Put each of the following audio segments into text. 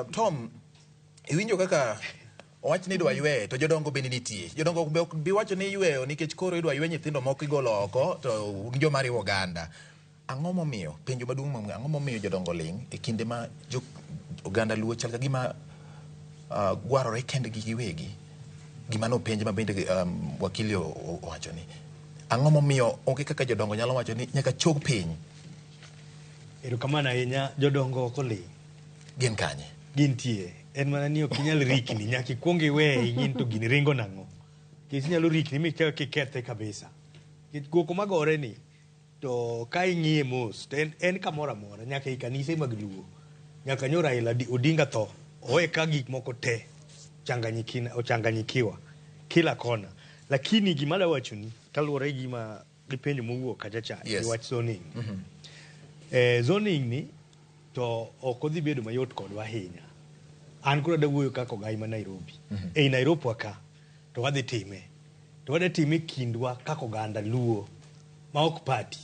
Tom, iwinjo kaka owach ni idwa ywe to jodongo bende nitie. Jodongo be ok bi wacho ni iyweyo nikech koro idwa ywe nyithindo moko igolo oko to un joma riwo oganda. Ang'o momiyo penjo maduong' momiyo ang'o momiyo jodongo ling' e kinde ma jo oganda luo chal ka gima gwarore kendgi giwegi? Gima nopenj ma bende wakili owacho ni ang'o momiyo onge kaka jodongo nyalo wacho ni nyaka chog piny? Erokamano ahinya, jodongo ok oling'. Gin kanye? Gintie. En mana ni ok inyal rikni, nyaka ikwong iwe ing'in to gini ringo nang'o. Nikech inyalo rikni michak ikethe kabisa. Nikech koko magore ni, to ka ing'iye mos, to en kamoro amora, nyaka ei kanise mag Luo. Nyaka nyo Raila Odinga tho, owe ka gik moko te ochanganyikiwa kila kona. Lakini gima adwa wachoni, kaluwore gi gima gi penjo mowuok kacha cha, gi wach zoning. Zoning ni to ok odhi bedo mayot kodwa ahinya. An koro adwa wuoyo kaka ogai ma Nairobi. Ei Nairobi wa ka, to wadhi time. To wadwa time kindwa kaka oganda Luo, ma ok party.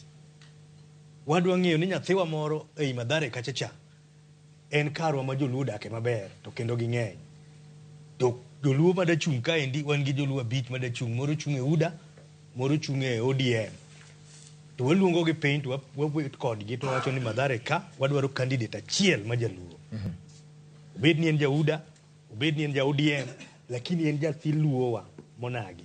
Wadwa ng'eyo ni nyathiwa moro ei Mathare kacha cha, en karwa ma joluo odake maber, to kendo ging'eny. To joluo mada chung' kaendi, wan gi joluo 5 mada chung', moro chung' e UDA, moro chung' e ODM. To waluongo gi piny to wabet kodgi to wawacho ni Mathare ka wadwaro candidate achiel ma jaluo. Obed ni en ja UDA, obed ni en ja ODM, lakini en jathi luowa monagi.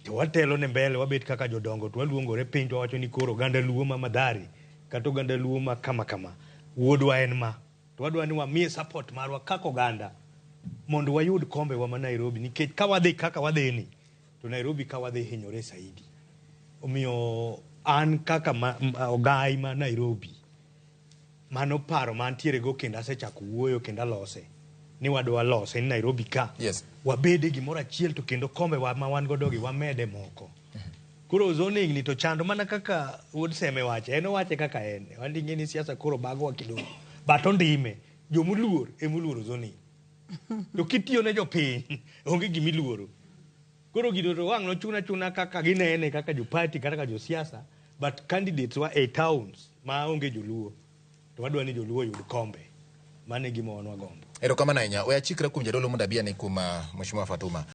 To watelo ne mbele wabet kaka jodongo to waluongore piny to wawacho ni koro oganda luo ma Mathare kata oganda luo ma kama kama wuodwa en ma. To wadwa ni wamiye support marwa kaka oganda mondo wayud kombe wa ma Nairobi nikech ka wadhi kaka wadhi ni to Nairobi ka wadhi hinyore saidi. Omiyo an kaka ogai ma Nairobi, mano paro ma antiere go kendo asechako wuoyo kendo alose ni wadwa lose ni Nairobi ka wabede gimoro achiel to kendo kombe wa ma wan godo gi wamede moko. Koro zoning ni to chando mana kaka wuod Seme wache, en owache kaka en. Wan ing'e ni siasa koro bagowa kidogo. But ondime, jomoluor emoluoro zoning. To kitiyo ne jopiny, onge gimiluoro. Koro gino to wang' nochuna chuna kaka ginene kaka jo party kata kaka josiasa, but candidates wa e towns ma onge joluo, to wadwa ni joluo oyud kombe. Mano e gima wan wagombo. Erokamano ahinya. We achikra kuom jadolo mondo abi ane kuom Mheshimiwa Fatuma.